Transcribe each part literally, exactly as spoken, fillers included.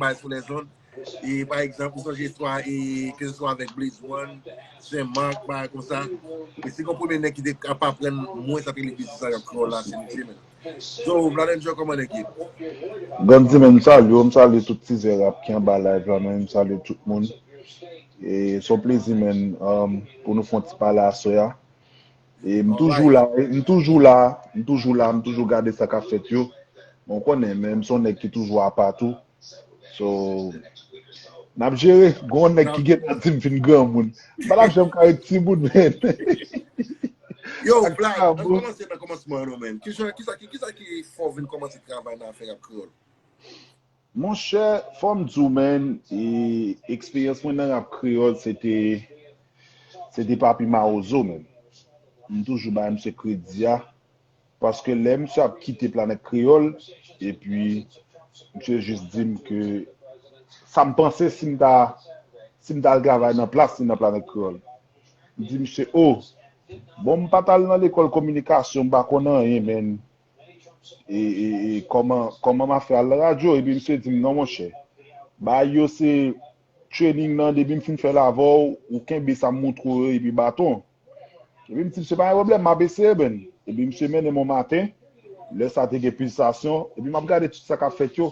bay sou lèzonn. E pa egzanp, ou sonje istwa, e ke se swa avèk Blaze One, Sen Mak, bagay konsa. E si gon premye nèg ki te ap aprann mwen sa te legliz sa k ap kreyòl la, se misye menm. So, Vlad Enjoy, kòman nèg ye? Gandhi, men, m salye w, m salye tout tizè rap ki anba live la, men, m salye tout moun. E se yon plezi, men, um, pou nou fè yon ti pale aswè a. E m toujou la, m toujou la, m toujou la, m toujou gade sa k ap fèt yo. Bon, w konnen, men m se yon nèg ki toujou apa tou. So, n ap jere. Gon nèg ki gentan di m vin granmoun. M pa t ap janm ka ret timoun, men. Yo, Vlad, an kòmanse nan kòmansman an non, men. Kisa, kisa, ki- kisa ki fè w vin kòmanse travay nan afè rap kreyòl? Monchè, fò m di w, men, e, eksperyans mwen nan rap kreyòl, se te, se te Papi Mawozo, men. M toujou bay misye kredi a, paske lè misye ap kite Planèt Kreyòl, epi misye jis di m ke sa m panse si m ta, si m ta al travay nan plas li nan Planèt Kreyòl. M di misye, o, bon, m pa t al nan lekòl kominikasyon, m pa konn anyen, men e, e, e kòman, kòman m ap fè al nan radyo? Epi misye di m, non, monchè, bagay yo se training nan, depi m fin fè l avè w, ou kenbe sa m montre w yo, epi baton. Epi m di, misye, pa gen pwoblèm, m ap eseye, men. Epi misye mennen m yon maten, lè sa te gen Pulsasyon, epi m ap gade tout sa k ap fèt yo.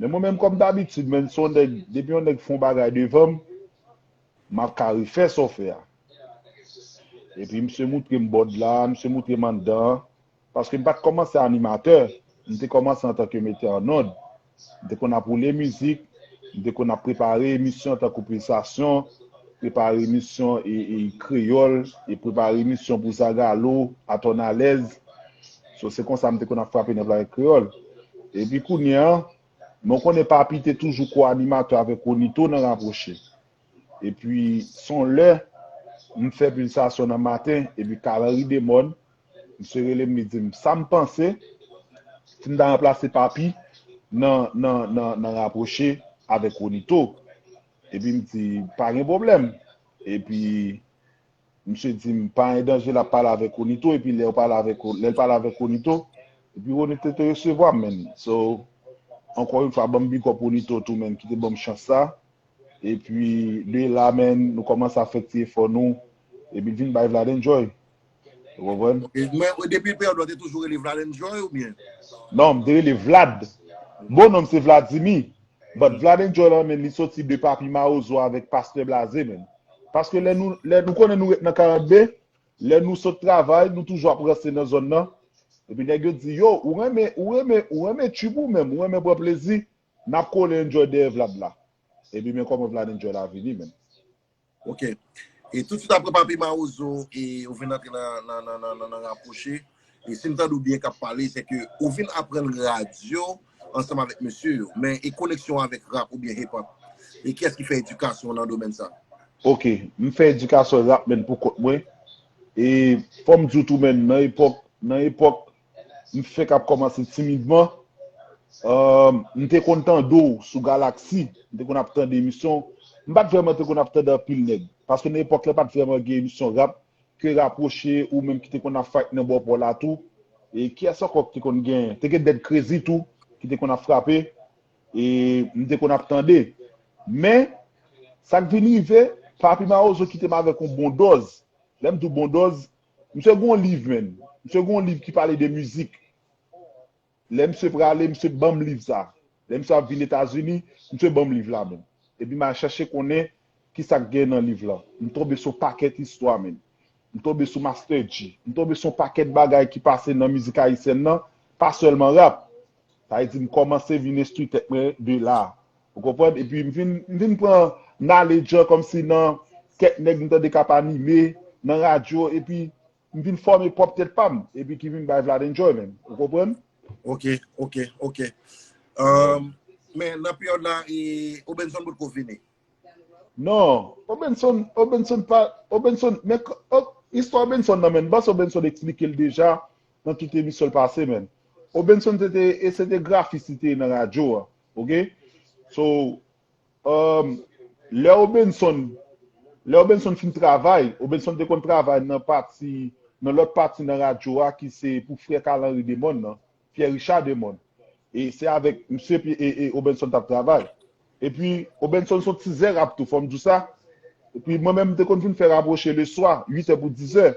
Men mwen menm, kòm dabitid, men, se yon nèg, depi yon nèg fè yon bagay devan m, m ap ka refè sa w fè a. Epi misye moutre m bòd la, misye moutre m anndan an. Paske m pa t kòmanse animatè, m te kòmanse antanke metè an nòd. M te konn ap woule mizik, m te konn ap prepare emisyon tankou Pulsasyon, prepare emisyon e, e kreyòl, e prepare emisyon pou Zagalo, Atò n alèz. So, se konsa m te konn ap frape nan Planèt Kreyòl. Epi kounye a, men w konnen Papi te toujou ko-animatè avèk Ronito nan Rapwoche. Epi, se yon lè, m fè Pulsasyon nan maten, epi Carl Henry Demòn, misye rele m, li di m, sa m panse, si m ta ranplase Papi nan, nan, nan, nan Rapwoche avèk Ronito. Epi m di, pa gen pwoblèm. Epi, misye di m, pa gen danje, l ap pale avèk Ronito, epi lè yo pale avèk, lè l pale avèk Ronito, epi Ronito te resevwa m, men. So, ankò yon fwa, ban m big up Ronito tou, men, ki te ban m chans sa. Epi, de la, men, nou kòmanse ap fè ti efò nou, epi l vin bay Vlad Enjoy. Ou konprann? Ok, men, depi peryòd la, w te toujou rele Vlad Enjoy oubyen? Non, m te rele Vlad. Bon non m se Vladimir. But Vlad Enjoy la, men, li soti de Papi Mawozo avèk Pastè Blaze, men. Paske lè nou, lè nou konnen nou ret nan karant B, lè nou sot travay, nou toujou ap ranse nan zòn nan. Epi nèg yo di, yo, ou renmen, ou renmen, ou renmen trip ou menm, ou renmen pran plezi, n ap kole Enjoy dèyè Vlad la. Epi men kòman Vlad Enjoy la vini, men. Ok. E toutswit apre Papi Mawozo, e ou vin antre nan, nan, nan, nan, nan, nan Rapwoche. E si m tande w byen k ap pale, se ke ou vin aprann radyo ansanm avèk mesye yo. Men e koneksyon avèk rap oubyen hip hop? E kiyès ki fè edikasyon w nan domèn sa? Ok, m fè edikasyon rap, men pou kont mwen. E fò m di w tou, men nan epòk, nan epòk m fèk ap kòmanse timidman, um, m te konn tande w sou Galaxy, m te konn ap tande emisyon w. M pa t vrèman te konn ap tande anpil nèg. Paske nan epòk la, pa t vrèman gen emisyon rap ke Rapwoche ou menm ki te konn ap fight nan bò pò la tou. E kiyès ankò ki te konn gen? Te gen Dead Crazy tou, ki te konn ap frape. E m te konn ap tande. Men, sa k vin rive, Papi Mawozo kite m avèk yon bon dòz. Lè m di w bon dòz, misye gen yon liv, men. Misye gen yon liv ki pale de mizik. Lè misye prale, misye ban m liv sa. Lè misye ap vin Etazini, misye ban m liv la, men. Epi m al chache konnen ki sa k gen nan liv la. M tonbe sou pakèt istwa, men. M tonbe sou Master Dji. M tonbe sou pakèt bagay ki pase nan mizik ayisyèn nan, pa sèlman rap. Sa vle di m kòmanse vin enstwi tèt mwen de la. Ou konprann? Epi m vin, m vin pran knowledge an kòmsi nan kèk nèg m tande k ap anime nan radyo, epi m vin fòme pwòp tèt pa m, epi ki vin bay Vlad Enjoy menm. Ou konprann? Ok, ok, ok. Um, men nan peryòd la, e, Obenson potko vini? Non, Obenson, Obenson pa, Obenson, men k-, o-, istwa Obenson nan, men, m panse Obenson eksplike l deja nan tout emisyon l pase, men. Obenson se te, e se te grafis li te ye nan radyo a, ok? So, um, lè Obenson, lè Obenson fin travay, Obenson te konn travay nan pati, nan lòt pati nan radyo a ki se pou frè Carl Henry Demon nan, Pierre Richard Demon. E se avèk misye pi-, e, e Obenson t ap travay. Epi, Obenson se yon tizè rap tou, fò m di w sa. Epi, mwen menm, m te konn vin fè Rapwoche leswa, uit è pou diz è.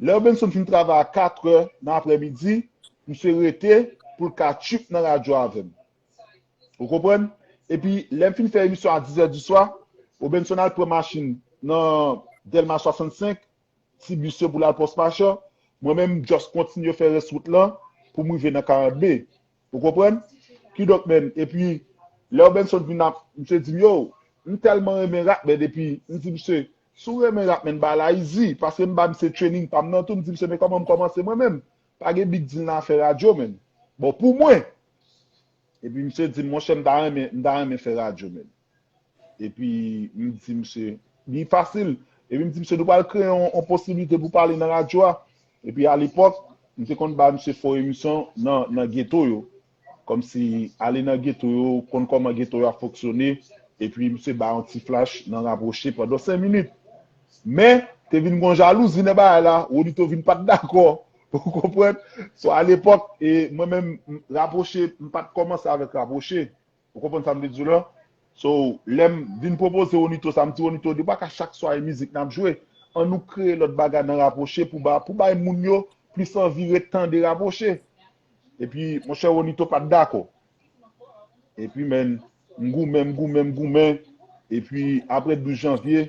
Lè Obenson fin travay a kat è nan aprèmidi, misye rete pou l ka tchip nan radyo avè m. Ou konprann? Epi, lè m fin fè emisyon a diz è di swa, Obenson al pran machin nan Dèlma swasannsenk, ti bis yo pou l al Pòs Machan. Mwen menm, m just kontinye fè rès wout lan pou m rive nan karant B. Ou konprann? Kidonk, menn, epi, lè Obenson vin ap, misye di m, yo, m tèlman renmen rap, menn, epi, m di misye, si w renmen rap, menn, bagay la easy, paske m ba misye training pa m nan tou, m di misye, men kòman m kòmanse mwen menm? Pa gen big deal nan afè radyo, menn. Bon, pou mwen, epi misye di m, monchè, m ta renmen, m ta renmen fè radyo, menn. Epi m di misye, li fasil. Epi m di misye, nou pral kreye yon, yon posiblite pou pale nan radyo a. Epi alepòk, m te konn ba misye fè emisyon nan, nan geto yo. Kòmsi ale nan geto yo, konn kòman geto yo ap fonksyone. Epi misye ba yon ti flash nan Rapwoche pandan senk minit. Men, te vin gon jalouzi nan bagay la, Wonito vin pa t dakò. Ou konprann? So, alepòk, e mwen menm, m, Rapwoche, m pa t kòmanse avèk Rapwoche. Ou konprann sa m vle di w la? So, lè m vin pwopoze Wonito sa, m di Wonito, depi pa ka chak swa e mizik n ap jwe, an nou kreye lòt bagay nan Rapwoche pou ba, pou bay moun yo plis anvi ret tande Rapwoche. Epi, monchè, Wonito pa t dakò. Epi, menn, m goumen, m goumen, m goumen. Epi, apre douz janvye,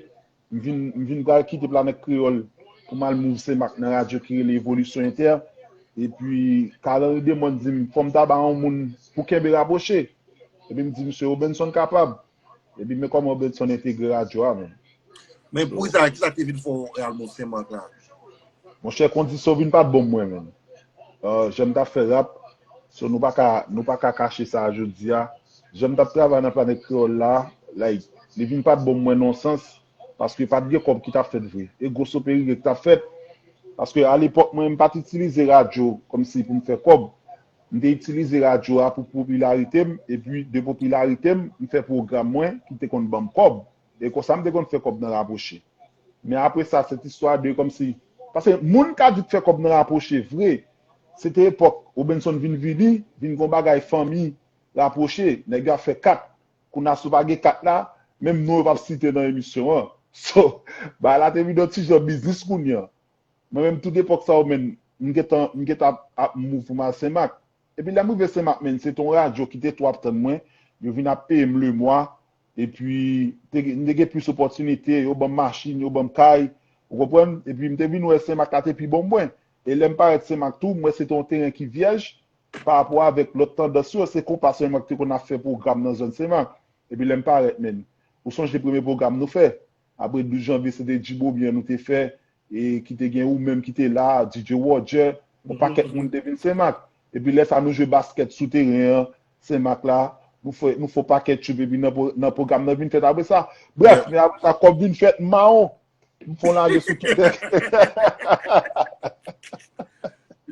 m vin, m vin pral kite Planèt Kreyòl pou m al move Senmak nan radyo ki rele Evolisyon Entè. Epi, Carl Henry Demond di m, fò m ta ba yon moun pou kenbe Rapwoche. Epi, m di, misye, Obenson kapab. Epi, men kòman Obenson entegre radyo a, menn. Men pou sa, kisa ki te vin fè w al move Senmak la? Monchè, kondisyon vin pa t bon mwen, menn. Euh, jan m t ap fè rap, so nou pa ka, nou pa ka kache sa jodi a. Jan m t ap travay nan Planèt Kreyòl la, like, li vin pa t bon mwen nan yon sans, paske pa t gen kòb ki t ap fèt vre. E gwo soperire ki t ap fèt. Paske alepòk, mwen, m pa t itilize radyo kòmsi pou m fè kòb. M te itilize radyo a pou popilarite m, epi de popilarite m, m fè pwogram mwen ki te konn ban m kòb. E konsa m te konn fè kòb nan Rapwoche. Men apre sa, se t istwa de kòmsi, paske moun ka di k fè kòb nan Rapwoche vre, se te epòk Obenson vin vini, vin gon bagay fanmi Rapwoche, nèg yo ap fè kat. Kounye a si w pa gen kat la, menm non yo p ap site nan emisyon an. So, bagay la te vin yon ti jan biznis kounye a. Mwen menm, tout epòk sa yo, menn, m gentan, m gentan ap, ap move pou m al Senmak. Epi lè m rive Senmak, menn, se te yon radyo ki te tou ap tann mwen. Yo vin ap peye m lemwa. Epi, te, m te gen plis opòtinite. Yo ban m machin, yo ban m kay. Ou konprann? Epi, m te vin wè Senmak la te pi bon mwen. E lè m parèt Senmak tou, m wè se te yon teren ki vyèj pa rapò avèk lòt tandans yo. Se konpa sèlman ki te konn ap fè pwogram nan zòn Senmak. Epi, lè m parèt, menn, ou sonje premye pwogram nou fè? Apre douz janvye, se te Djibo Byen nou te fè, e ki te gen ou menm ki te la, D J Roger, yon pakèt moun te vin Senmak. Epi lè sa nou jwe baskèt sou teren an, Senmak la, nou fè, nou fè yon pakèt tchoup, epi nan, pwo- nan pwogram nan vin fèt apre sa. Brèf, men apre sa, kòb vin fèt, m mawon. M fè yon lave sou tout nèg.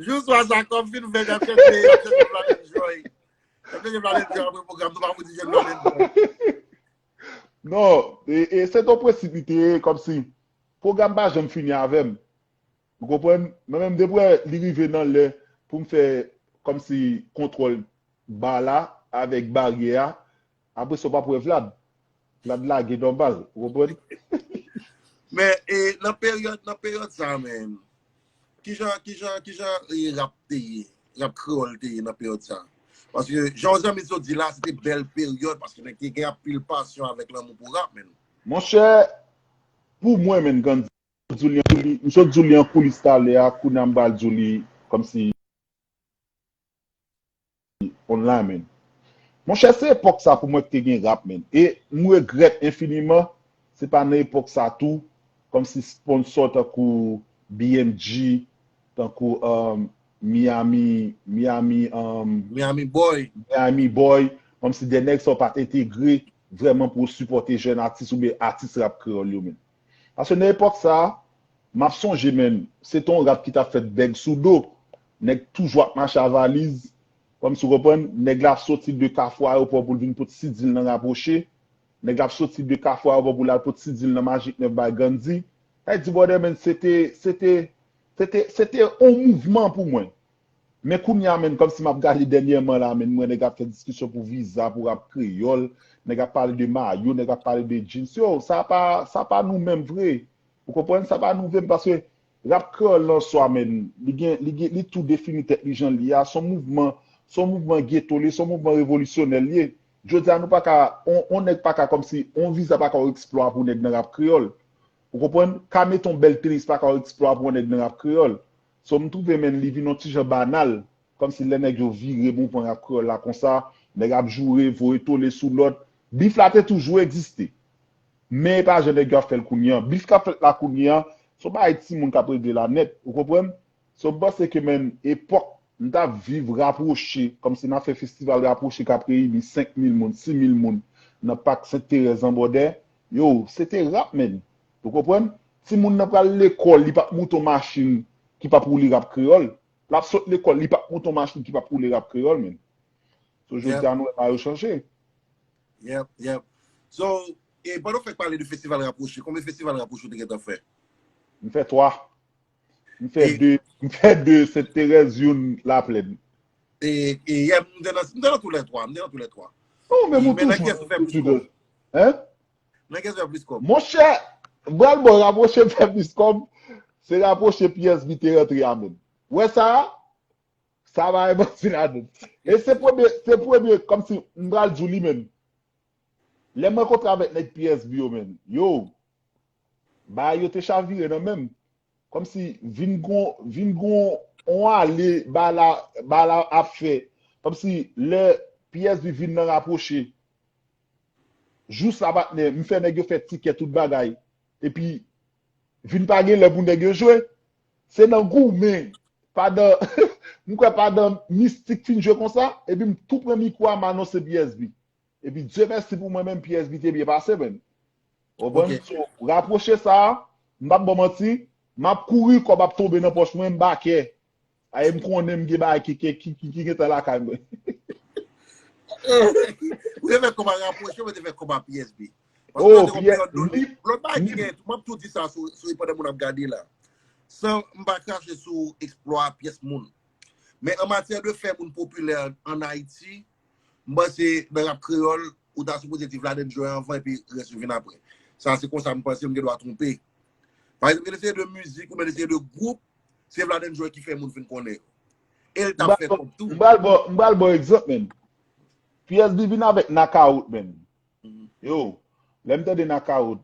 Jou swa sa, kòb vin fèt, y ap chèche, y ap chèche Planèt Joy. Y ap chèche Planèt Joy apre pwogram, nou pa pou di jèn Planèt Joy. Non, e, e se t yon prensip li te ye, kòmsi pwogram pa janm fini avè m. Ou konprann? Mwen menm, depi li rive nan lè pou m fè kòmsi kontwòl ba la avèk baryè a, apre sa w p ap wè Vlad. Vlad lage nòmal, ou konprann? Men e, nan peryòd, nan peryòd sa menm, kijan, kijan, kijan e, rap te ye, rap kreyòl te ye nan peryòd sa? Paske, jan zanmi sot di la, se te bèl peryòd, paske nèg te gen anpil pasyon avèk lanmou pou rap, menn. Monchè, pou mwen, menn, Gandhi, m sot di w li an koulis talè a, kounye a m pral di w li kòmsi online, menn. Monchè, se epòk sa pou mwen ki te gen rap, menn. E m regrèt enfiniman, se pa nan epòk sa tou, kòmsi sponsò tankou B M G, tankou um, Miami, Miami, um, Miami Boy. Miami Boy, kòmsi de nèg sa yo pa t entegre vrèman pou yo sipòte jèn atis oubyen atis rap kreyòl yo menm. Paske nan epòk sa, m ap sonje menm, se te yon rap ki t ap fèt bèg sou do. Nèg toujou ap mache a valiz, kòmsi w konprann, nèg la ap soti de Kafou Ayewopò pou l vin pot sidi l nan Rapwoche. Nèg la ap soti de Kafou Ayewopò pou l al pot sidi l nan Majik Nèf bay Gandhi. Sa vle di, brother, menn, se te, se te, se te, se te yon mouvman pou mwen. Men kounye a menm, kòmsi m ap gade dènyèman la menm, m wè nèg ap fè diskisyon pou viza, pou rap kreyòl, nèg ap pale de mayo, nèg ap pale de jeans. Yo, sa pa, sa pa nou menm vre. Ou konprann? Sa pa nou menm, paske rap kreyòl lan swa menm, li gen, li gen, li tou defini tèt li jan l ye a. Se yon mouvman, se yon mouvman geto li ye, se yon mouvman revolisyonè li ye. Jodi a nou pa ka, on, on nèg pa ka kòmsi, on viza pa ka yon eksplwa pou nèg nan rap kreyòl. Ou konprann? Ka mete yon bèl tenis pa ka yon eksplwa pou yon nèg nan rap kreyòl. So, m twouve menm li vin yon ti jan banal, kòmsi lè nèg yo vire mouvman rap kreyòl la konsa, nèg ap joure, voye tole sou lòt. Bif la te toujou egziste. Men e pa jan nèg yo ap fè l kounye a. Bif k ap fèt la kounye a, se yon bagay timoun k ap regle la nèt, ou konprann? So, m panse ke menm epòk, m t ap viv rapwoche, kòmsi n ap fè festival rapwoche k ap reyini senk mil moun, sis mil moun nan pak Sent Terèz an bòdè, yo, se te rap, menm. Ou konprann? Timoun nan pral lekòl, li p ap moute yon machin ki p ap woule rap kreyòl. L ap sot lekòl, li p ap moute yon machin ki p ap woule rap kreyòl, menm. So, jodi a, nou wè bagay yo chanje. Yep, yep. So, e pandan w fèk pale de festival rapwoche, konbyen festival rapwoche w te gentan fè? M fè twa. M fè de, m fè de Sent Terèz, youn Laplèn. E, e, yep, m te nan, m te nan tou lè twa, m te nan tou lè twa. Non, men ou toujou. Nan kiyès ou fè plis kòb? Hein? Nan kiyès ou fè plis kòb? Monchè, m pral ba w rapwoche m fè plis kòb, se rapwoche P S B te rantre a menm. Wè sa a? Sa pa gen manti ladan. E se premye, se premye, kòmsi m pral di w li menm. Lè m rankontre avèk nèg P S B yo menm, yo, bagay yo te chavire nan menm. Kòmsi vin gon, vin gon on ale bagay la, bagay la ap fè. Kòmsi lè P S B vin nan rapwoche. Jou sa patnè, m fè nèg yo fè tikè tout bagay. Epi vin pa gen lè pou nèg yo jwe. Se nan goumen. Pandan, m kwè pandan Mistik fin jwe konsa, epi m tou pran mikwo a, m anonse P S B. Epi Dye mèsi pou mwen menm, P S B te byen pase menm. Ou konprann? So, rapwoche sa a, m p ap ba w manti, m ap kouri, kòb ap tonbe nan pòch mwen, m bakè. Ay, m konnen m gen bagay ki, ki, ki, ki, ki gentan lakay mwen. Ou te fè kòb a rapwoche, ou te fè kòb a P S B. Paske oh, yo te gon peryòd done. Lòt bagay ki gen, m ap tou di sa sou, sou pandan moun ap gade la. San m pa krache sou eksplwa pyès moun. Men an matyè de fè moun popilè ann Ayiti, m panse nan rap kreyòl, ou ta sipoze di Vladenjoy anvan epi rès yo vin apre. Sa se konsa m panse, m gen dwa twonpe. Pa egzanp, gen de seri de mizik oubyen de seri de gwoup, se Vladenjoy ki fè moun vin konnen yo. E l t ap fè kòb tou. M pral ba w, m pral ba w egzanp, menm. P S B vin avèk Knockout, menm. Yo, lè m tande Knockout,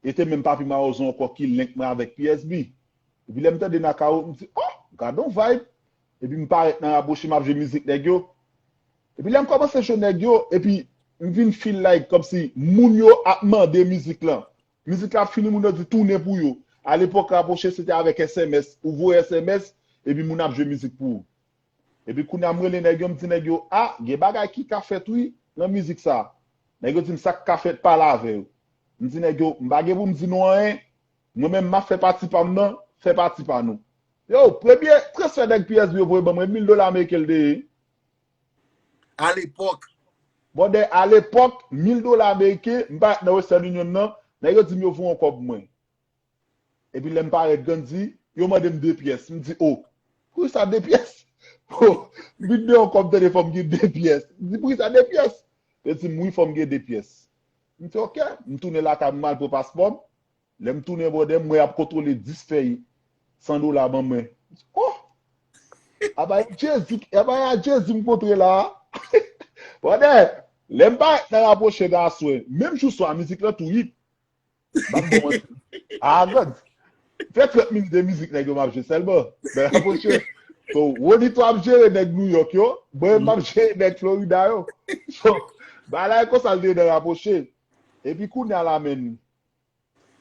e te menm Papi Mawozo ankò ki link mwen avèk P S B. Epi lè m tande Knockout, m di, oh, gad on vibe. Epi m parèt nan Rapwoche, m ap jwe mizik nèg yo. Epi lè m kòmanse jwe nèg yo, epi m vin feel like kòmsi moun yo ap mande mizik lan. Mizik la ap fini, moun yo di tounen pou yo. Alepòk, Rapwoche, se te avèk S M S. Ou voye S M S, epi moun ap jwe mizik pou ou. Epi kounye a m rele nèg yo, m di nèg yo, a, gen bagay ki ka fèt wi nan mizik sa. Nèg yo di m sa k ka fèt, pale avè yo. M di nèg yo, m pa gen pou m di nou anyen, mwen menm m ap fè pati pa m nan, fè pati pa nou. Yo, premye transfè nèg P S B yo voye ban mwen, mil dola ameriken l te ye. Alepòk. Brother, alepòk, mil dola ameriken, m parèt nan Western Union nan, nèg yo di m yo voye yon kòb mwen. Epi lè m parèt Gandhi, yo mande m de pyès. M di, oh, poukisa de pyès? Oh, m vin de yon kòb tande fò m gen de pyès. M di, poukisa de pyès? Yo di m, wi, fò m gen de pyès. M di, ok. M tounen lakay m, m al pran paspò m. Lè m tounen, brother, m wè y ap kontwole dis fèy san dola ban mwen. M di, oh! Apa e Jezi, apa e a Jezi m kontre la a? Brother, lè m parèt nan Rapwoche nan aswè, menm jou swa, mizik lan tou hit. M ap ba w manti. A, gad. Fè trant minit de mizik nèg yo m ap jwe sèlman. Nan Rapwoche. So, Ronito ap jere nèg New York yo, mwen m ap jere nèg Florida yo. So, bagay la e konsa l te ye nan Rapwoche. Epi kounye a la, menm,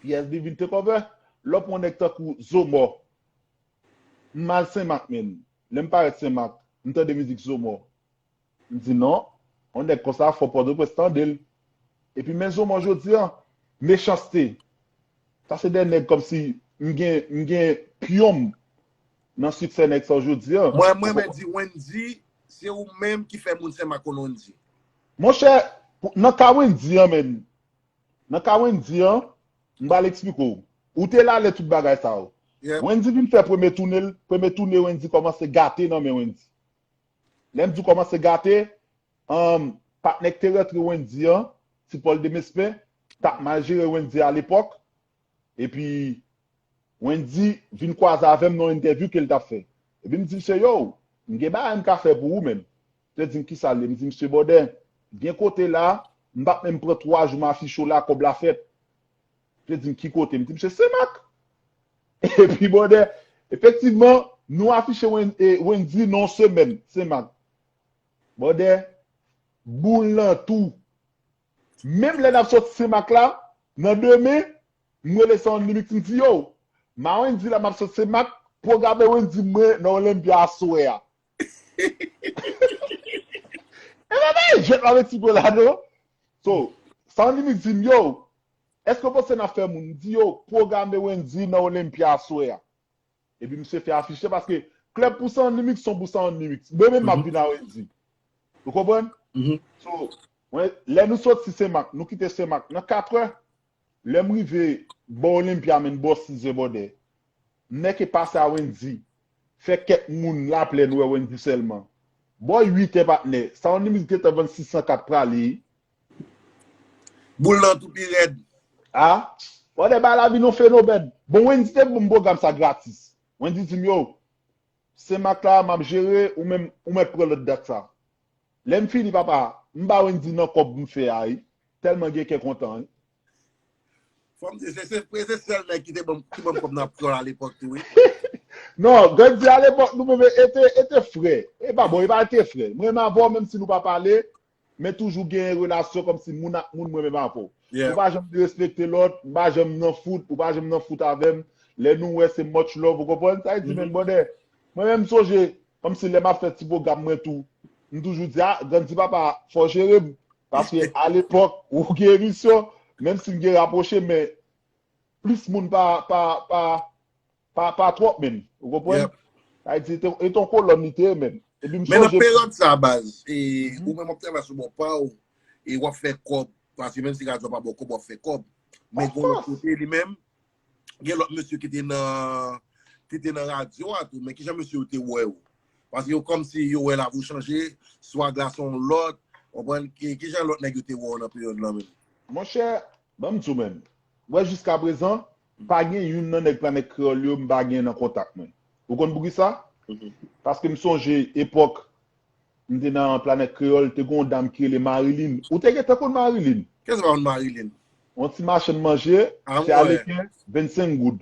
P S B vin take over. Lè w pran yon nèg tankou Zomò. M al Senmak, menm. Lè m parèt Senmak, m tande mizik Zomò. M di non, yon nèg konsa fò Pòtoprens tande l. Epi men Zomò jodi a, Mechanste. Sa se de nèg kòmsi m gen, m gen pyonm nan siksè nèg sa yo jodi a. Mwen, mwen menm di Wendy, se ou menm ki fè moun Senmak konn Wendy. Monchè, nan ka Wendy an menm, nan ka Wendy an, m pral eksplike w. Ou te la lè tout bagay sa yo. Wendy vin fè premye toune l, premye toune Wendy kòmanse gate nan men Wendy. Lè m di w kòmanse gate, um, patnè k te rantre Wendy an, Ti Pòl Demespen, t ap mal jere Wendy alepòk. Epi, Wendy vin kwaze avè m nan yon entèvyou ke l t ap fè. Epi m di misye, yo, m gen bagay m ka fè pou ou menm. Misye di m kisa l ye. M di misye, bòdè, gen kote la, m p ap menm pran twa jou m afiche w la, kòb la fèt. Misye di m ki kote. M di misye, Senmak. Epi, bòdè, efektivman, nou afiche Wen- e, Wendy nan yon semèn, Senmak. Bòdè, boul nan tou. Menm lè n ap soti Senmak la, nan demen, m rele Sound Limit, m di yo, ma Wendy la m ap soti Senmak, pwograme Wendy mwen nan Olympia aswè a. E pa bay jwèt avèk ti bro la non. So, Sound Limit di m, yo, èske w panse n ap fè moun? M di yo, pwograme Wendy nan Olympia aswè a. Epi misye fè afiche paske klèb pou Sound Limit, son pou Sound Limit. Mwen menm m ap vin a Wendy. Ou konprann? So, mwen, lè nou soti Senmak, nou kite Senmak nan katrè. Lè m rive bò Olympia, menm bò sizè bòdè, m nèke pase a Wendy, fè kèk moun Laplèn wè Wendy sèlman. Bò uitè, patnè, Sound Limit gentan vann sis san kat prale. Boul nan tou pi rèd. A, bòdè, bagay la vin yon fenomèn. Bon, Wendy te ban m pwogram sa gratis. Wendy di m, yo, Senmak la, m ap jere, ou menm, ou mèt pran lòt dat sa. Lè m fini, papa, m ba Wendy nan kòb m fè a, wi. Tèlman gen kè kontan, wi. Fò m di, se, se, se sèl nèg ki te ban m, ki ban m kòb nan kreyòl alepòk tou, wi. Non, Grandy alepòk, nou menm, e te, e te frè. E pa bon, e pa te frè. Mwen menm avè w, menm si nou pa pale, men toujou gen relasyon kòmsi moun ak moun, mwen menm avè w. Ou pa janm derespekte lòt, m pa janm nan fout, ou pa janm nan fout avè m. Lè nou wè, se much love, ou konprann? Sa vle di, men, bòdè, mwen menm, m sonje, kòmsi lè m ap fè ti pwogram mwen tou, m toujou di, a, Grandy papa, fò w jere m. Paske alepòk, ou gen emisyon, menm si m gen rapwoche, men plis moun pa, pa, pa, pa, pa twòp, menm. Ou konprann? Sa vle di, e te yon kolòn li te ye, menm. Epi m sonje. Men nan peryòd sa, baz, e, ou menm w ap travay sou bò pa w, e w ap fè kòb, paske menm si radyo a pa ba w kòb, w ap fè kòb. Men gen lòt kote, li menm, gen lòt mesye ki te nan, ki te nan radyo a tou, men kijan mesye yo te wè w? Paske yo kòmsi yo wè lavi w chanje, swag la se yon lòt, w konprann? Ki, kijan lòt nèg yo te wè w nan peryòd lan menm? Monchè, ban m di w menm. Wè, jiskaprezan, pa gen youn nan nèg Planèt Kreyòl yo m pa gen nan kontak mwen. Ou konn poukisa? Paske m sonje epòk m te nan Planèt Kreyòl, te gen yon dam ki rele Marilyn. Ou te gentan konn Marilyn? Kiyès ki pa konn Marilyn? Yon ti machann manje, se aleken, vennsenk goud.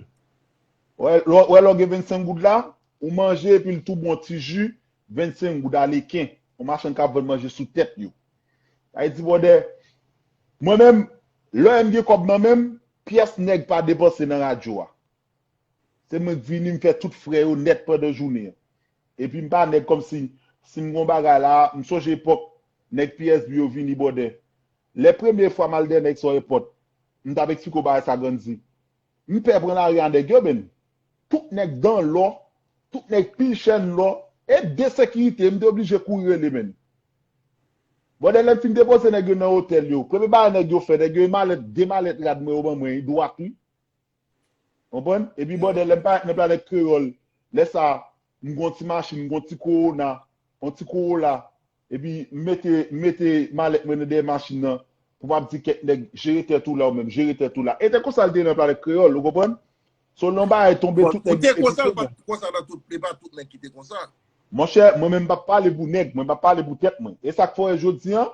Wè, lè w gen vennsenk goud la, ou manje epi l tou bon ti ji, vennsenk goud aleken. Yon machann k ap vann manje sou tèt yo. Sa vle di, bòdè, mwen menm, lè m gen kòb nan men m, pyès nèg pa depanse nan radyo a. Se mwen k vini, m fè tout frè yo nèt pandan jounen an. Epi m pa nèg kòmsi, si m gon bagay la, m sonje epòk nèg P S B yo vini bòdè. Lè premye fwa m al dèyè nèg sa yo epòt, m t ap eksplike w bagay sa Grandy. M pè pran lari a nèg yo, menn. Tout nèg dan lò, tout nèg pil chèn lò, e de sekirite, m te oblije kouri rele, menn. Bòdè, lè m fin depoze nèg yo nan otèl yo, premye bagay nèg yo fè, nèg yo e malèt, de malèt rad mwen yo ban mwen, dwat wi. Konprann? Epi bòdè, lè m parèt nan Planèt Kreyòl, lè sa, m gon ti machin, m gon ti Corona, yon ti Corolla, epi m mete, m mete malèt mwen nan dèyè machin nan, pou m ap di kèk nèg, jere tèt ou la ou menm, jere tèt ou la. E te konsa l te ye nan Planèt Kreyòl, ou konprann? So, lè yon bagay tonbe, tout nèg. Ou te konsa, ou pa t konsa nan tout, e pa tout nèg ki te konsa. Monchè, mwen menm m p ap pale pou nèg, mwen m p ap pale pou tèt mwen. E sa k fè w wè jodi an,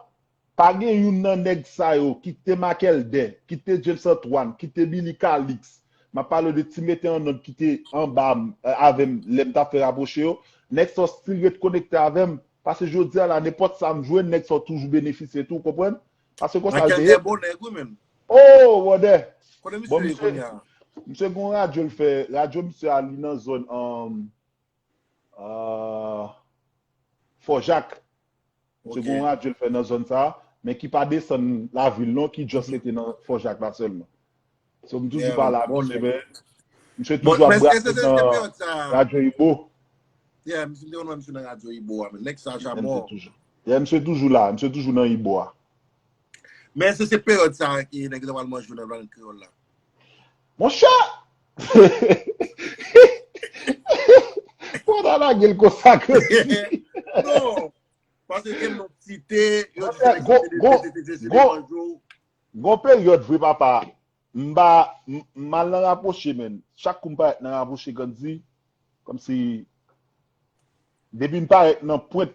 pa gen youn nan nèg sa yo, kit te Marc Elder, kit te James Antoine, kit te Billy Calix, m ap pale w de Ti Mete An Nòt ki te anba m, eh, avè m, lè m t ap fè rapwoche yo, nèg sa yo still ret konekte avè m, paske jodi a la, nenpòt sa m jwenn, nèg sa yo toujou benefisye tou, ou konprann? Paske konsa l te ye. Marc Elder bon nèg wi menn. Oh, bòdè. Kote misye ye kounye a? Misye gon radyo l fè, radyo misye a li nan zòn, um, Ah, Fò Jak. Misye gen yon radyo l fè nan zòn sa, men ki pa desann lavil non, ki just rete nan Fò Jak la sèlman. So, m toujou pale ak misye, men misye toujou ap branche nan radyo Ibo. Yeah, misye te konn wè misye nan radyo Ibo a, men nèg sa ja mò. Yeah, misye toujou la, misye toujou nan Ibo a. Men se, se peryòd sa a ke nèg yo ta pral manje yo nan Planèt Kreyòl la. Monchè! Ou ta lage l konsa, Grandy. Non, Paske gen moun site, yo di se gon peryòd vre papa. M pa, m al nan rapwoche, men. Chak kou m parèt nan rapwoche, Gandhi, kòmsi, depi m parèt nan pwent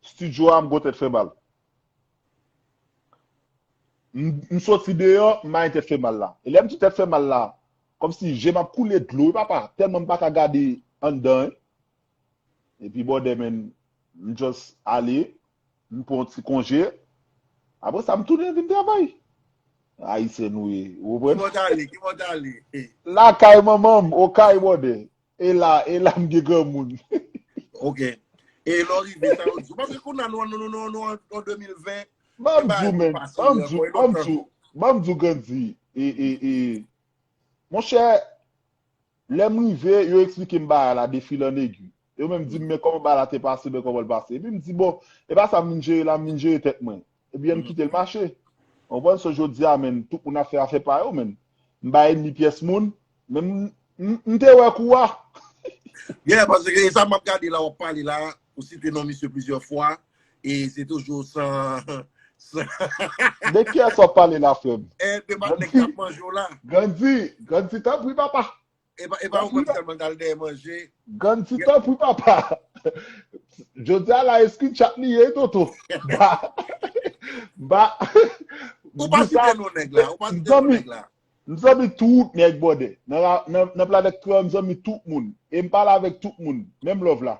estidyo a, m gon tèt fè mal. M, m soti deyò, m pa gen tèt fè mal la. E lè m di tèt fè mal la, kòmsi je m ap koule dlo, wi papa. Tèlman m pa ka gade anndan, wi. Epi bòdè, men, m just ale, m pran yon ti konje. Apre sa, m tounen vin travay. Ayisyen nou ye, ou konprann? Ki bò w t ale? Ki bò w t ale? Lakay manman m, Okay, bòdè. E la, e la m gen granmoun. Ok. E lè w rive, sa yo di w. Paske kounye a nou, nou, nou, nou, nou an, an de mil ven. Ban m di w, men. Ban m di w, ban m di w, ban m di w, Gandhi. E, e, e, monchè, lè m rive, yo eksplike m bagay la de fil an egi. Yo menm di m, men kòman bagay la te pase, men kòman l pase. Epi m di, bon, e pa sa m vin jere la, m vin jere tèt mwen. Epi ann kite l mache. Ou konprann? So, jodi a, men, tout moun ap fè afè pa yo, men. M pa ènmi pyès moun, men m, m, m te wè kou a. Yeah, paske e sa m ap gade la, w ap pale la, ou site non misye plizyè fwa, e se toujou san, san... De kiyès w ap pale la, frè m? E, de pa nèg k ap manje w la. Gandhi, Gandhi, tanpri, papa. E pa, e pa ou menm sèlman k al dèyè manje. Gandhi, tanpri, papa. Jodi a la, e screenshot li ye, Toto. Ba, ba, ou pa site non nèg la, ou pa site non nèg la. M zanmi tout nèg, bòdè. Nan, nan, nan planèt kreyòl, m zanmi tout moun. E m pale avèk tout moun. Menm love la.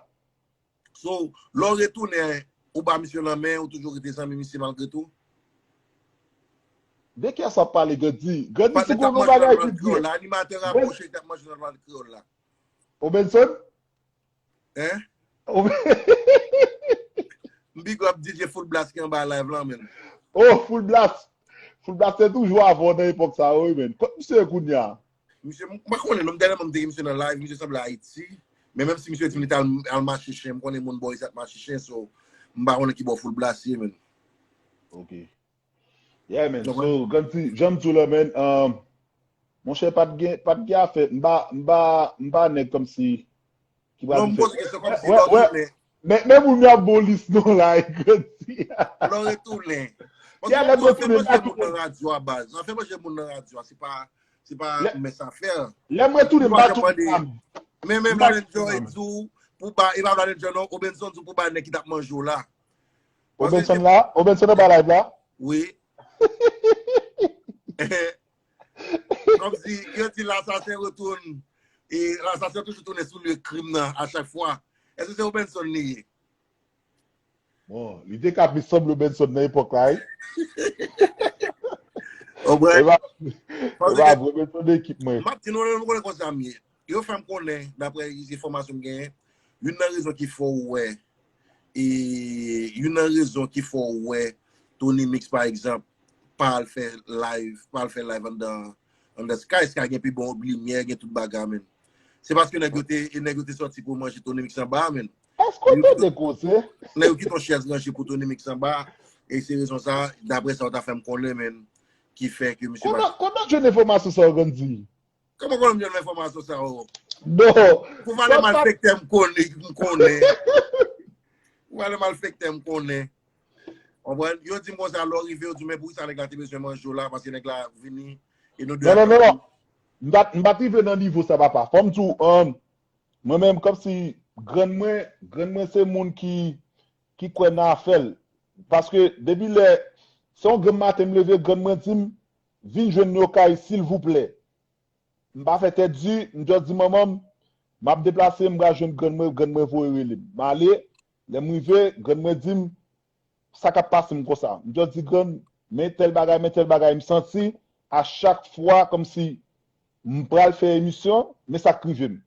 So, lè w retounen, ou ba misye lanmen, ou toujou rete zanmi misye malgre tou? De kiyès w ap pale, Gandhi? Gandhi, si gon bagay pou di. Animatè rapwoche k ap manje nan lòt kreyòl la. Obenson? Hein? M big up D J Full Blast ki anba live lan, men. Oh, Full Blast! Full Blast te toujou avè w nan epòk sa yo, wi, men. Kot misye ye kounye a? Misye, m pa konnen non, dènyèman m te gen misye nan live, misye sanble Ayiti. Men menm si misye di m li t al, al mache chen, m konnen moun bò isit ap mache chen, so m pa konnen ki bò Full Blast ye, men. Ok. Yeah, man. So, Gandhi, jan m di w la, man, um, monchè, pa t gen, pa t gen afè. M pa, m pa, m pa nèg kòmsi ki pral vin fè. Non, m poze kesyon kòmsi lè w tounen. Men, men moun yo ap bon lis non la, Gandhi. Lè w retounen. Paske m ap fè manje moun nan radyo a baz. M ap fè manje moun nan radyo a, se pa, se pa mès afè. Lè m retounen, m pa tou pam. Men, men Vladimir di w pou ba, e pa Vladimir non, Obenson di w pou ba nèg ki t ap manje w la. Obenson la? Obenson nan ba live la? Wi. Kòmsi, yo di lasasen retounen, e lasasen toujou tounen sou lye krim nan a chak fwa. Èske se Obenson li ye? Bon, li te ka plis sanble Obenson nan epòk la, wi. Obenson nan ekip mwen. M ap di nou, nou konnen konsa m ye. Yo fè m konnen, daprè enfòmasyon m genyen, youn nan rezon ki fè w wè, e youn nan rezon ki fè w wè Tony Mix, pa egzanp, pa al fè live, pa al fè live anndan, anndan Sky. Sky gen pi bon limyè, gen tout bagay, men. Se paske nèg yo te, nèg yo te sòti pou manje Tony Mix anba, men. Èske w tande koze? Nèg yo kite yon chèz ranje pou Tony Mix anba, e se rezon sa, daprè sa yo ta fè m konnen, men, ki fè ke misye pa... Kote w jwenn enfòmasyon sa yo, Gandhi? Kòman konnen m jwenn enfòmasyon sa yo? Non. Pou valè malfektè m konnen, m konnen. Pou valè malfektè m konnen. Konprann? Yo di m konsa, lè w rive, yo di w, men poukisa nèg la te bezwen manje w la, paske nèg la vini, e nou de... Non, non, non, non. M pa t, m pa t rive nan nivo sa, papa. Fò m di w, um, mwen menm, kòmsi grann mwen, grann mwen se moun ki, ki kwè nan afè l. Paske depi lè, se yon granm maten m leve, grann mwen di m, vin jwenn nou kay, silvouplè. M pa fè tèt di, m just di manman m, m ap deplase, m pral jwenn grann mwen, grann mwen voye rele m. M ale, lè m rive, grann mwen di m sa k ap pase m konsa. M just di grann, men tèl bagay, men tèl bagay, m santi a chak fwa kòmsi m pral fè emisyon, men sa k rive m.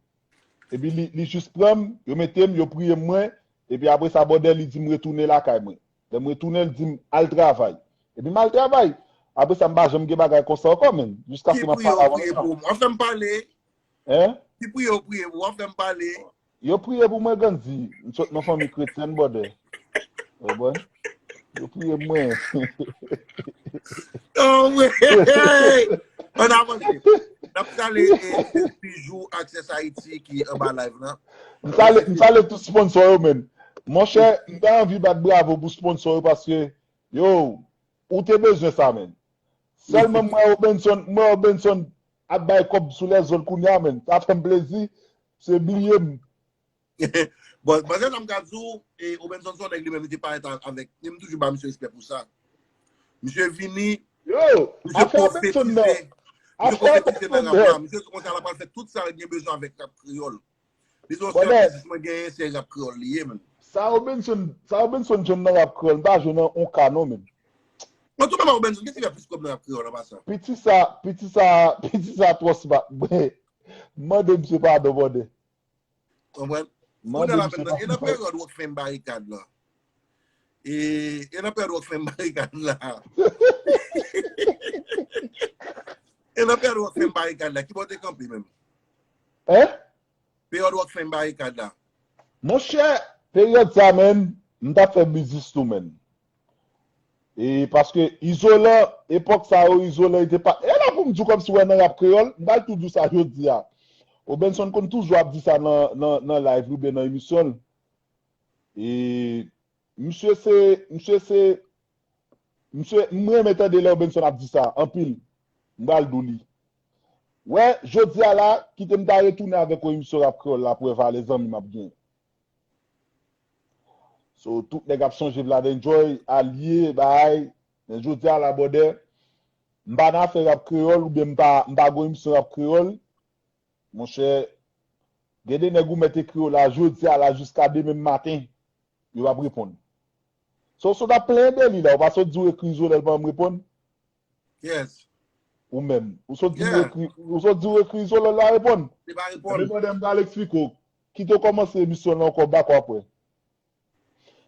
Epi li, li jis pran m, yo mete m, yo priye m mwen, epi apre sa, bòdè, li di m retounen lakay mwen. Lè m retounen, li di m al travay. Epi m al travay. Apre sa, m pa janm gen bagay konsa ankò, menm. Jiskaske m ap pale avè w la. Ki priye w priye pou mwen? An fè m pale. Hein? Ki priye w priye pou mwen? An fè m pale. Yo priye pou mwen, Gandhi. M sot nan fanmi kretyèn, bòdè. Ou konprann? Yo priye mwen. Oh, wi. Ann avanse. N ap salye, eh, Bijou Access Haïti ki anba live lan. M salye, m salye tout sponsor yo, men. Monchè, m ta anvi bat bravo pou sponsor yo paske, yo, ou te bezwen sa, menn. Sèlman m wè Obenson, m wè Obenson ap bay kòb sou lèzòt kounye a, menn. Sa fè m plezi. Se bliye m. Bon, bon, se sa m ka di w, e Obenson se yon nèg li menm, li te parèt a- avèk, e m toujou ba misye respè pou sa. Misye vini, Yo, misye afè Obenson nan, pwofetize, misye afè pwofetize nan Obenson rap la. nan. Misye di konsa l ap pral fè tout sa l gen bezwen avèk rap kreyòl. Li di yon Bòdè, sèl biznis mwen genyen, se rap kreyòl li ye, menn. Sa Obenson, sa Obenson jwenn nan rap kreyòl, m pa jwenn nan on ka non, menn. Mwen tou menm Obenson, gen ti fè plis kòb nan rap kreyòl an pasan. Piti sa, piti sa, piti sa twò smat. Mande misye padon, bòdè. Konprann? Kounye a la menm nan, e nan peryòd Rockfam barikad la. E, e nan peryòd Rockfam barikad la. E nan peryòd Rockfam barikad la, ki bò te kanpe menm? Hein? Peryòd Rockfam barikad la. Monchè, peryòd sa, menn, m t ap fè biznis tou, menn. E paske Izolan, epòk sa yo, Izolan, li te pa. E la pou m di w kòmsi w wè nan rap kreyòl, m pral tou di w sa jodi a. Obenson konn toujou ap di sa nan, nan, nan live li oubyen nan emisyon l. E misye se, misye se, misye, m renmen tande lè Obenson ap di sa, anpil. M pral di w li. Wè, jodi a la, kite m ta retounen avèk w emisyon rap kreyòl la pou wè valè zanmi m ap gen. So, tout nèg ap sonje Vlad Enjoy, Alye, bay. Men jodi a la, bòdè, m pa nan afè rap kreyòl oubyen m pa, m pa gon emisyon rap kreyòl. Monchè, gen de nèg ou mèt ekri yo la, jodi a la, jiska demen maten, yo p ap reponn. So, so w t ap plenyen de li la, ou pa sot di w ekri Izolan, l pa janm reponn? Yes. Ou menm. Ou sot di w ekri, ou sot di w ekri Izolan, l pa reponn? Li pa reponn. Men bòdè, m pral eksplike w. Kite w kòmanse emisyon lan ankò, bak w ap wè.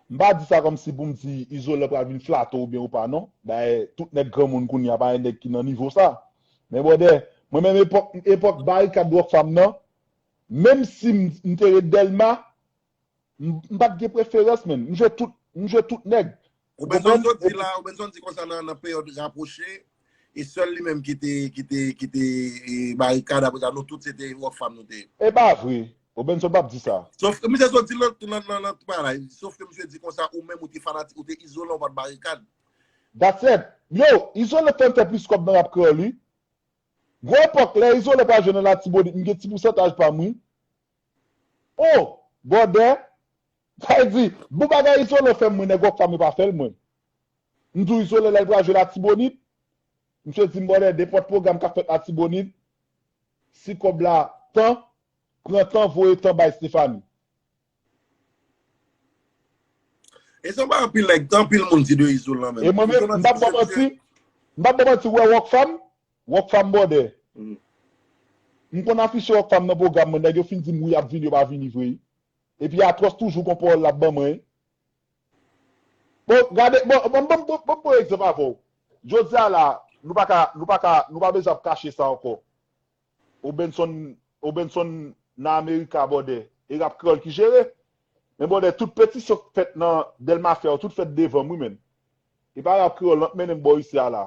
M pa di sa kòmsi pou m di Izolan pral vin flate w oubyen ou pa non. Dayè, tout nèg granmoun kounye a pa gen nèg ki nan nivo sa. Men bòdè, mwen menm epòk, epòk barikad Rockfam nan, menm si m, m te ret Dèlma, m, m pa t gen preferans, menn. M jwe tout, m jwe tout nèg. Ou konprann? Ou bezwen di la, ou bezwen di konsa nan, nan peryòd rapwoche, e sèl li menm ki te, ki te, ki te e, barikad, apre sa, nou tout se te Rockfam nou te ye. E pa vre. Obenson p ap di sa. Sof ke misye soti nan, nan, nan, nan bagay. Sof ke misye di konsa, ou menm ou te fanatik, ou te Izolan, ou pa t barikad. That's it. Yo, Izolan fè m fè plis kòb nan rap kreyòl, wi. Gon epòk, lè Izolan pa jwe nan Latibonit, m gen ti pousantaj pa m, wi. Oh, bòdè. Sa vle di, bon bagay Izolan fè m, mwen, nèg Rockfam yo pa fè l, mwen. M di w Izolan, lè l pral jwe Latibonit, misye di m, bòdè, nenpòt pwogram k ap fèt Latibonit, si kòb la tan, pran tan, voye tan bay Stephanie. E se pa anpil nèg, anpil moun di de Izolan menm. E mwen menm, m p ap ba w manti, m p ap ba w manti, wè Rockfam, Rockfam bòdè. M konn afiche Rockfam nan pwogram mwen, nèg yo fin di m wi y ap vini, yo pa vini vre. Epi Atwòs toujou gon pawòl l ap ban mwen. Bon, gade, bon, bon, bon, bon, bon, bon egzanp avè w. Jodi a la, nou pa ka, nou pa ka, nou pa bezwen ap kache sa ankò. Obenson, Obenson nan Amerika, bòdè. E rap kreyòl ki jere. Men bòdè, tout petisyon k fèt nan Dèlma Fè yo, tout fèt devan m, wi, menn. E pa rap kreyòl, nan mennen m bò isi a la.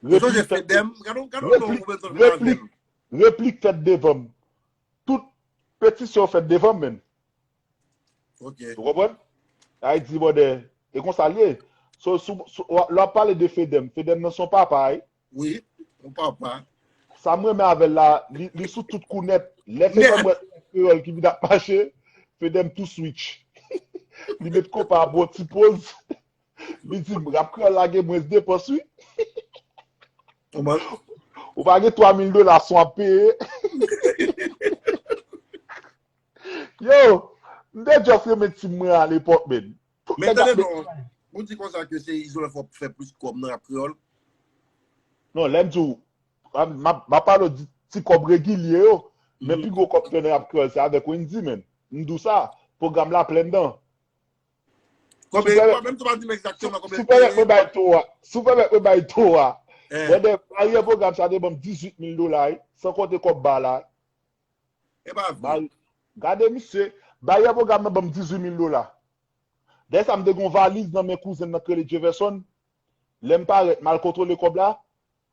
Ou sonje Fedèm? Gade yon, gade yon non Obenson vin avè l. Replik fèt devan m. Tout petisyon fèt devan m, menn. Ok. Ou konprann? Ayiti, bòdè, e konsa l ye. So, sou, sou, w ap, lè w ap pale de Fedèm, Fedèm nan se yon papa, wi. Wi, yon papa. Sa m renmen avè l la, li, li sou tout kou nèt. Lè Fedèm wè se yon kreyòl ki vin ap mache, Fedèm tou switch. Li met konpa a bon ti poz. Li di m, rap kreyòl la gen mwens depans, wi. Ou pa gen twa mil dola son ap peye. Yo, m te just renmen tim mwen alepòk, menn. Men tande non, ou di konsa ke se Izolan fè, fè plis kòb nan rap kreyòl? Non, lè m di w, m ap, m ap pale w di ti kòb regilye yo, men pi gwo kòb fè nan rap kreyòl, se avèk Wendy, menn. M di w sa, pwogram la plen dan. Konbyen, menm tou pa di m egzakteman konbyen l te ye. Si w pèmèt mwen bay to a, si w pèmèt mwen bay to a, bòdè, baryè pwogram sa te ban m dizuit mil dola, wi, san konte kòb ba la. E pa vre. Gade misye, baryè pwogram nan ban m dizuit mil dola. Dèyè sa, m te gen yon valiz nan men kouzen m nan k rele Jefferson. Lè m parèt, m al kontwole kòb la.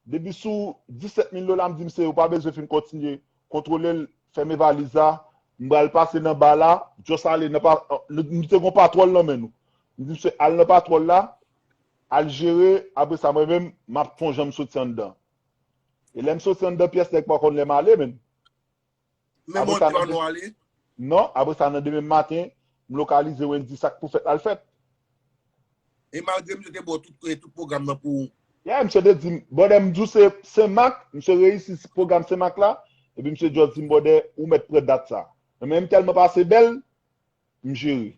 Depi sou disèt mil dola, m di misye, ou pa bezwen fin kontinye kontwole l, fèmen valiz la. M pral pase nan ba la, just ale nan pa, nou, nou te gon patwòl nan men nou. M di misye al nan patwòl la, al jere, apre sa mwen menm, m ap fè yon jan m soti anndan. E lè m soti anndan pyès nèg pa konn lè m ale, menn. Men Apre bon, sa, di nan nou de- ale. Non, apre sa, nan demen maten, m lokalize Wendy sa k pou fèt la l fèt. E malgre misye te ba w tout, tout pwogram nan pou ou. Yeah, misye te di m, brother, m di w se Senmak, misye reyisi pwogram Senmak la, epi misye just di m, brother, ou mèt pran dat sa. Men m tèlman pase bèl, m jere.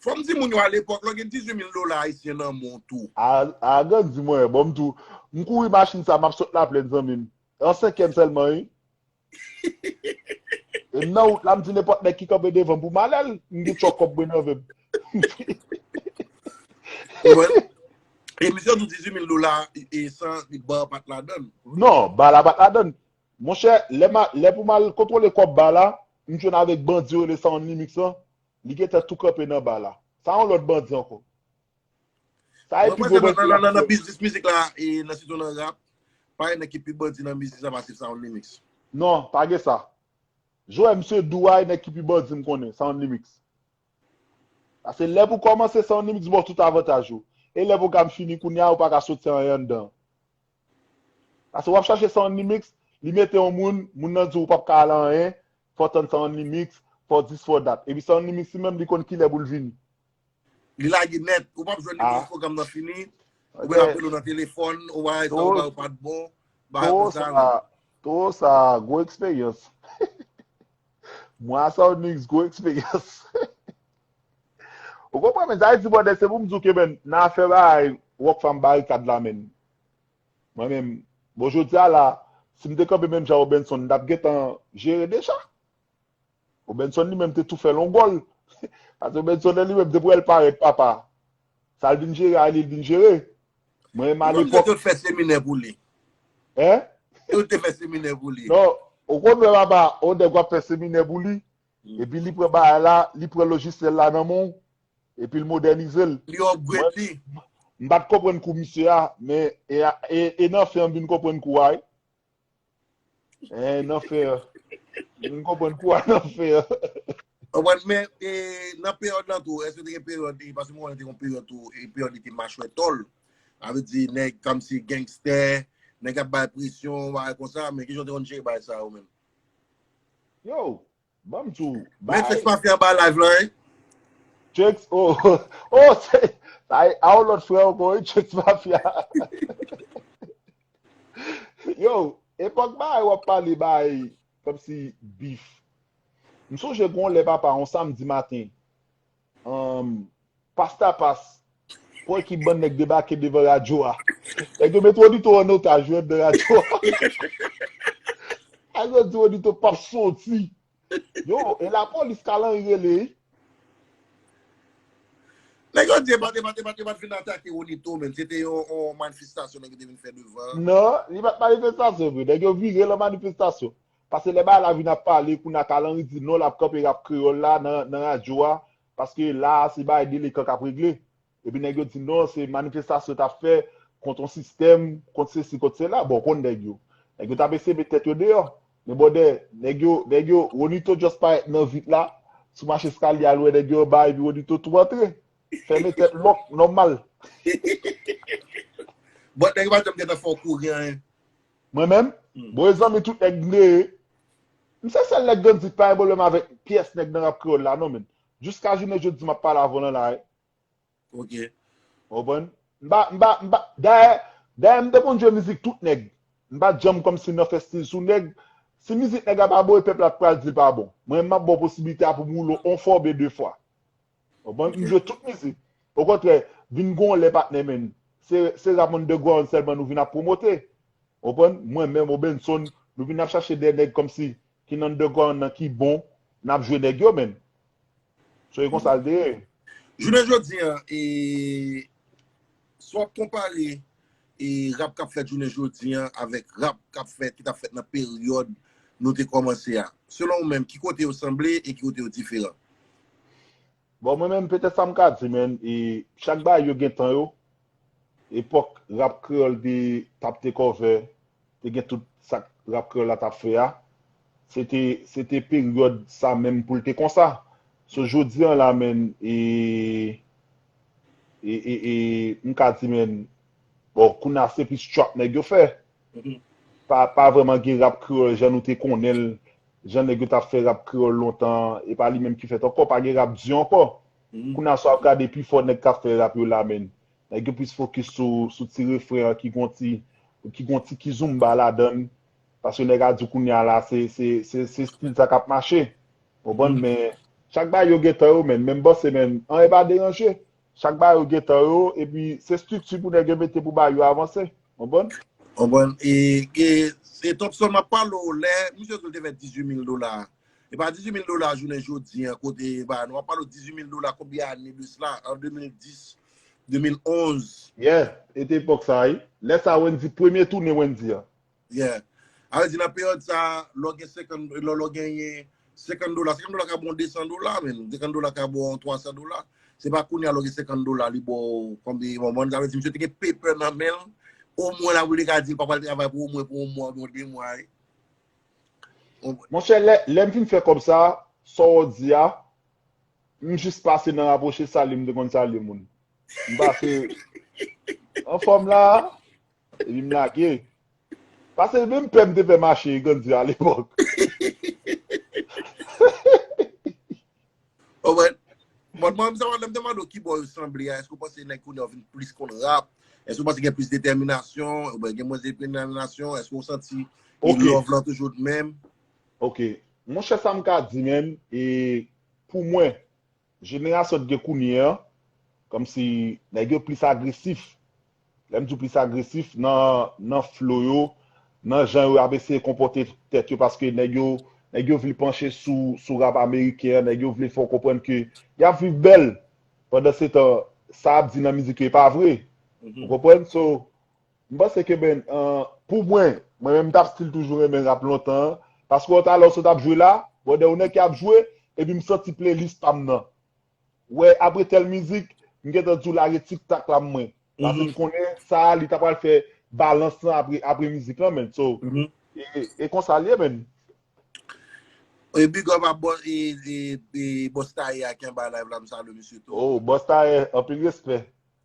Fò m di moun yo alepòk, lè w gen dizuit mil dola ayisyen nan men w tou. A, a grandi mwen, bon, m tou, m kouri machin sa, m ap sot Laplèn, zanmi m. An senkyèm sèlman, wi. E m nan wout la, m di nenpòt nèg ki kanpe devan m pou m ale l, m gen tchòk kòb mwen nan men m. Ou konprann? E misye di w dizuit mil dola, e san, ba pa t ladan l. Non, ba la pa t ladan l. Monchè, lè, ma, lè pou m al kontwole kòb ba la, m jwenn avèk bandi yo rele Sound Limix lan, li gentan tou kanpe nan ba la. Sa yon lòt bandi ankò. Sa e Mwen pi panse gwo nan, bandi nan, nan, nan, nan biznis mizik la, e nan sitou nan rap, pa gen nèg ki pi bandi nan biznis la pase Sound Limix. Non, pa gen sa. Jwè, misye dou a, e nèg ki pi bandi m konnen, Sound Limix. Paske lè pou kòmanse Sound Limix ba w tout avantaj yo. E lè pwogram fini kounye a, ou pa ka soti anyen anndan. Paske w ap chache Sound Limix, li mete yon moun, moun nan di w ou p ap ka al anyen, fò w tann Sound Limix, fò w dis, fò w dat. Epi Sound Limix li menm, li konn kilè pou l vini. Li lage nèt, ou p ap jwenn li pou pwogram nan fini, ou byen ap rele w nan telefòn, ou bagay sa, ou bagay ou pa t bon, bagay konsa. Toro sa, gwo eksperyans. Mwen a Sound Limix, gwo eksperyans. Ou konprann, men sa vle di, brother, se pou m di w ke, men, nan afè bagay, Rockfam barikad la, men. Mwen menm, bon, jodi a la, si m te kanpe menm jan Robenson, m t ap gentan jere deja. Robenson li menm te tou fè l yon gòl. Paske Robenson li menm te pou wè l parèt, papa. Sa l vin jere a li, l vin jere. Mwen menm a lepòk. Yo te fè seminè pou li. Hein? Yo te fè seminè pou li. Non, ou konn wè papa, yon nèg w ap fè seminè pou li. Epi li pran bagay la, li pran lojisyèl la nan men w, epi l modènize l. Li upgrade li. M pa t konprann kou misye a, men e, e, e nan fen an m vin konprann kou a, wi. E nan fen an. M vin konprann kou a nan fen an. Ou konprann, men e, nan peryòd lan tou, èske te gen peryòd, e, paske mwen konnen te gen peryòd tou, e peryòd li te machwè tòl. Sa vle di, nèg kòmsi gangstè, nèg ap bay presyon, bagay konsa, men kijan w te konn jere bagay sa yo menm? Yo, Ban m di w, men Chucks Mafia anba live lan, wi. Chucks, oh, oh, se, sa e, a yon lòt frè ankò, wi, Chucks Mafia. Yo, epòk bagay w ap pale bagay, kòmsi bif. M sonje gon lè papa, yon samdi maten, um, Pas ta pas. Pou ekip bann nèg debake devan radyo a. Nèg yo met Rodito an otaj, yo anndan radyo a. Nèg yo di Rodito p ap soti. Yo, e lapolis Kalanri rele, wi. Nèg yo di e pa, e pa, e pa, e pa t vin atake Rodito, men. Se te yon, yon manifestasyon nèg yo te vin fè devan. Non, li pa t manifestasyon vre. Nèg yo vire l an manifestasyon. Paske lè bagay la vin ap pale, kounye a Kalanri di non, l ap kanpe rap kreyòl la nan, nan radyo a, paske la a se bagay delekan k ap regle. Epi nèg yo di non, se manifestasyon t ap fè kont yon sistèm, kont sesi, kont sela. Bon, w konn nèg yo. Nèg yo t ap eseye met tèt yo deyò. Men bòdè, nèg yo, nèg yo, Ronito just parèt nan vit la, sou mache eskalye al wè nèg yo anba, epi Ronito tou antre. Fèmen tèt lòk, nòmal. Bon, nèg yo pa janm gentan fè w kouri anyen. Mwen menm, hmm, bon, e zanmi tout nèg m te ye. M se sèl nèg grandi pa gen pwoblèm avèk pyès nèg nan rap kreyòl la, non, men. Jiska jounen jodi, m ap pale avè w lan la, wi. Ok. Ou konprann? M pa, m pa, m pa, dayè, dayè, m te konn jwe mizik tout nèg. M pa t janm kòmsi nan fè stil sou nèg. Si mizik nèg la pa bon, e pèp la t pral di l pa bon. Mwen, m ap ba w posiblite a pou m woule w yon fwa oubyen de fwa. Ou konprann? M jwe tout mizik. Okontrè, vin gon lè patnè, men. Se, se rap underground sèlman nou vin ap pwomote. Ou konprann? Mwen menm, Robenson, nou vin ap chache de nèg kòmsi ki nan underground nan ki bon, n ap jwe nèg yo, men. So, e konsa l te ye. Jounen jodi a, e, si w ap konpare, e, rap k ap fèt jounen jodi a avèk rap k ap fèt, ki t ap fèt nan peryòd nou te kòmanse a, selon ou menm, ki kote yo sanble e ki kote yo diferan? Bon, mwen menm, petèt sa m ka di, men, e, chak bagay yo gen tan yo. Epòk rap kreyòl te t ap te cover, te gen tout sa k rap kreyòl la t ap fè a. se te, se te peryòd sa menm pou l te konsa. So, jodi an la, menn, e, e, e, e, m ka di, menn, bon, kounye a se plis trap nèg yo fè. Pa, pa vrèman gen rap kreyòl jan nou te konnen l, jan nèg yo t ap fè rap kreyòl lontan, e pa li menm ki fèt ankò, pa gen rap di ankò. Kounye a, si w ap gade pifò nèg k ap fè rap yo la, menn, nèg yo plis fokis sou, sou ti refren an ki gon ti, ki gon ti kizomba ladan l. Paske nèg a di kounye a la, se, se, se, se stil sa k ap mache. Konprann? Men chak bagay yo gen tan yo, menn. Menm panse, menn, anyen pa deranje. Chak bagay yo gen tan yo, epi se estrikti pou nèg yo mete pou bagay yo avanse. Konprann? Konprann? E, e, e Thompson, m ap pale w lè, misye di l te fè dizuit mil dola. E pa dizuit mil dola jounen jodi an, kote, ba, nou ap pale w dizuit mil dola, konbyen ane de sila? An de mil dis, de mil onz. Yeah, e te epòk sa, wi. Lè sa, Wendyy, premye tounen Wendyy an. Yeah. A vle di, nan peryòd sa, lè w gen senkant, lè, lè w genyen senkant dola, senkant dola ka ba w de san dola, menn. Senkant dola ka ba w twa san dola. Se pa kounye a lè w gen senkant dola, li ba w konbyen, bon, bon, sa vle di, misye te gen paper nan men l, omwen la, pou li ka di l pa pral travay pou omwen pou yon mwa, oubyen de mwa, wi. Monchè, lè, lè m fin fè kòb sa, sa w di a, m jis pase nan rapwoche salye m te konn salye moun. M pase anfòm la, epi m lage. Pase menm pè m te fè mache Gandhi a lepòk. Konprann? Bon, mwen, sa, lè m te mande w ki bò yo sanble a, èske w panse nèg kounye a yo vin plis konn rap? Èske w panse gen plis detèminasyon? Oubyen gen mwens detèminasyon? Èske w santi love lan toujou menm? Ok. Monchè, sa m ka di, menn, e pou mwen, jenerasyon ki gen kounye a, kòmsi nèg yo plis agresif. Lè m di w plis agresif, nan, nan flow yo, nan jan yo ap eseye konpòte tèt yo, paske nèg yo, nèg yo vle panche sou, sou rap ameriken an, nèg yo vle fè w konprann ke y ap viv bèl. Pandansetan, sa y ap di nan mizik yo, e pa vre. Ou konprann? So, m panse ke, ben, euh, pou mwen, mwen menm m t ap still toujou renmen rap lontan an, paske wè talè w sot ap jwe la, wè de yon nèg ki ap jwe, epi m santi playlist pa m nan. Wè, apre tèl mizik, m gentan di w lage tik tak la mwen. Paske m konnen sa, li ta pral fè balans lan apre, apre mizik lan, menn. So, e, e konsa l ye, menn. E big up a bò-, e, e, e Bòs Tayè a ki anba live la, m salye misye tou. Oh, Bòs Tayè, anpil respè.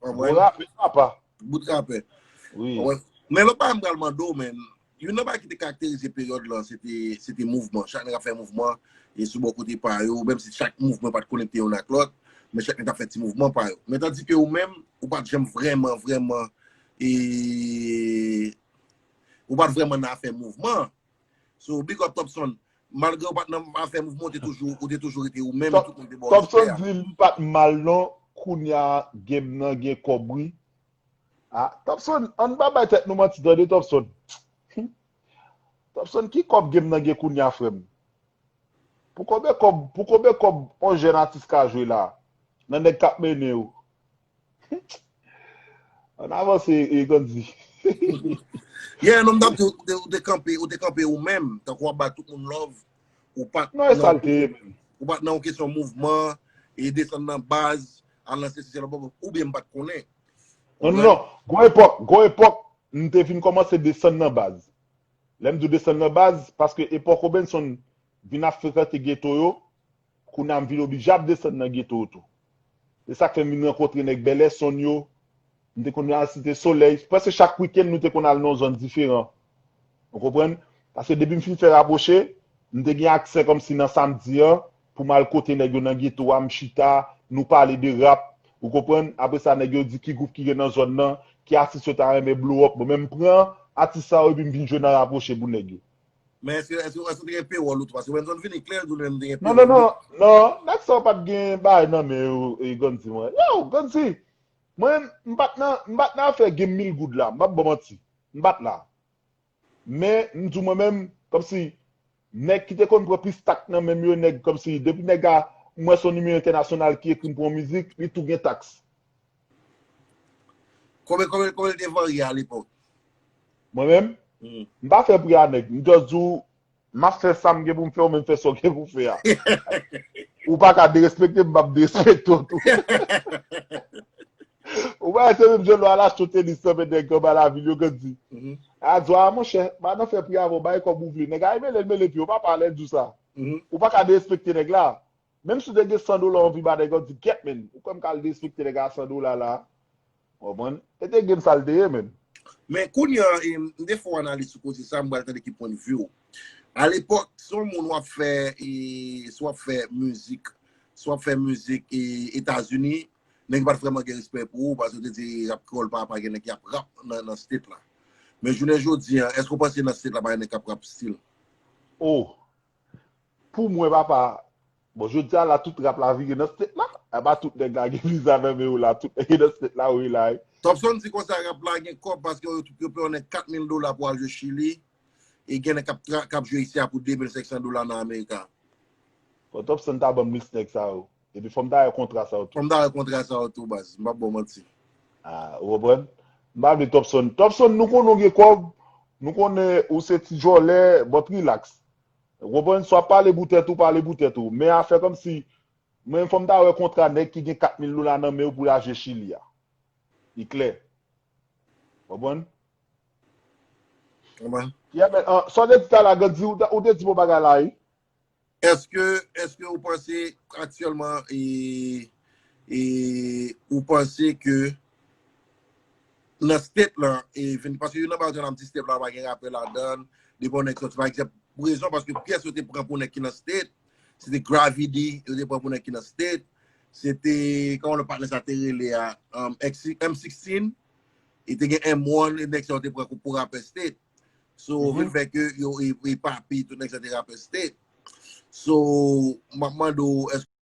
Gwo rapè, papa. Bout rapè. Wi. Men lòt bagay m pral mande w, menn, youn nan bagay ki te karakterize peryòd lan, se te, se te mouvman. Chak nèg ap fè mouvman, e sou bò kote pa yo, menm si chak mouvman pa t konekte youn ak lòt, men chak nèg t ap fè ti mouvman pa yo. Men tandike ou menm, ou pa t janm vrèman, vrèman, e, ou pa t vrèman nan afè mouvman. So, big up Topson. Malgre ou pa t nan afè mouvman, ou te toujou, ou te toujou rete ou menm, e tout moun te ba w respè a. Topson di li pa t mal non, kounye a game nan gen kòb wi. Ah, Topson, ann pa bay tèt nou manti tande Topson. Topson, ki kòb game nan gen kounye a, frè m? Pou konbyen kòb, pou konbyen kòb yon jèn atis ka jwe la? Nan nèg k ap mennen yo. Ann avanse, e, Gandhi. Yeah, non, m t ap di, ou te, ou te kanpe, ou te kanpe ou menm, tankou w ap bay tout moun love, ou pa t nan yon kesyon, ou pa t nan yon kesyon mouvman, e desann nan baz, al nan sesi, se lòt bò, oubyen m pa t konnen. Non, non, non. Gon epòk, gon epòk, m te vin kòmanse desann nan baz. Lè m di w desann nan baz, paske epòk Robenson vin ap frekante geto yo, kounye a m vin oblije ap desann nan geto yo tou. Se sa k fè m vin rankontre nèg Bèlè, Sonn yo. M te konn al Site Solèy. Prèske chak wikenn, nou te konn al nan yon zòn diferan. Ou konprann? Paske depi m fin fè Rapwoche, m te gen aksè kòmsi nan samdi an, pou m al kote nèg yo nan geto a, m chita, nou pale de rap. Ou konprann? Apre sa, nèg yo di ki gwoup ki gen nan zòn nan, ki atis yo ta renmen blow up. Bon, men m pran atis sa yo, epi m vin jwe nan Rapwoche pou nèg yo. Men èske, èske, èske w te gen pewòl ou tou? Paske Wenson vini klè, l di w li menm te gen pewòl. Non, non, non, non. Nèg sa yo pa t gen bagay nan men yo, e, Gandhi, mwen. Yo, Gandhi, mwen, m pa t nan, m pa t nan afè gen mil goud la. M p ap ba w manti. M pa t la. Men, m di w mwen menm, kòmsi, nèg ki te konn pran plis tak nan men m yo, nèg kòmsi, depi nèg a, m wè se yon nimewo entènasyonal ki ekri m pou yon mizik, li tou gen taks. Konbyen, konbyen, konbyen l te varye a lepòk? Mwen menm? M pa fè pri a nèg. M just di w, m ap fè sa m gen pou m fè, ou menm fè sa w gen pou w fè a. Ou pa ka derespekte m, m p ap derespekte w tou. Ou pa wè se menm jan lè w al achte yon tenis nan men nèg anba lavil yo, Gandhi. Adwa, monchè, madan fè pri avè w, bay kòb ou vle. Nèg a mele l, mele pye w, papa, lè l di w sa. Ou pa ka derespekte nèg la. Menm si w te gen san dola, w anvi ba nèg la, w di, "Gèt, men, ou kwè m ka al derespekte nèg a san dola la?" Ou konprann? E te gen sa l te ye, men. Men kounye a, e, m te fè w analiz sou koze sa, m pral tande ki pwennvi w. Alepòk, se yon moun w ap fè, e, si w ap fè mizik, si w ap fè mizik, e, Etazini, nèg pa t vrèman gen respè pou ou, paske w te di rap kreyòl pa, pa gen nèg ki ap rap nan, nan state la. Men jounen jodi a, èske w panse nan state la pa gen nèg k ap rap still? Oh, pou mwen, papa, bon, jodi a la, tout rap la vire nan state la. E pa tout nèg la gen viza nan men yo la, tout nèg nan state la, wi la. Topson di konsa, rap la gen kòb paske yo, yo peye yon nèg kat mil dola pou al jwe Chili. E gen nèg k ap tra- k ap jwe isi a pou de mil senk san dola nan Amerika. Bon, Topson ta ban m lis nèg sa yo. Epi fò m ta wè kontra sa yo tou. Fò m ta wè kontra sa yo tou, baz. M p ap ba w manti. Ah, ou konprann? M pa vle Topson. Topson, nou konnen w gen kòb, nou konnen ou se ti djòlè, but relax. Ou konprann? Si w ap pale pou tèt ou, pale pou tèt ou. Men afè kòmsi, men fò m ta wè kontra nèg ki gen kat mil dola nan men yo pou y al jwe Chili a. Li klè. Konprann? Konprann? Yeah, men, ah, sa w te di talè, Gandhi, ou te, ou te di bon bagay la, wi. Èske, èske ou panse aktyèlman, e, e, ou panse ke nan state lan, e, vin, paske youn nan bagay yo nan ti state lan pa gen rapè ladan l, depi yon nèg sòti, pa egzanp, pou rezon, paske pyès yo te pran pou nèg ki nan state, se te Gravity, yo te pran pou nèg ki nan state, se te, kòman lòt patnè sa te rele a, um, X- M sixteen, e te gen M one, e nèg sa yo te pran pou rapè state. So, vin fè ke yo, e, e Papi, tout nèg sa te rapè state. So, m ap mande w, èske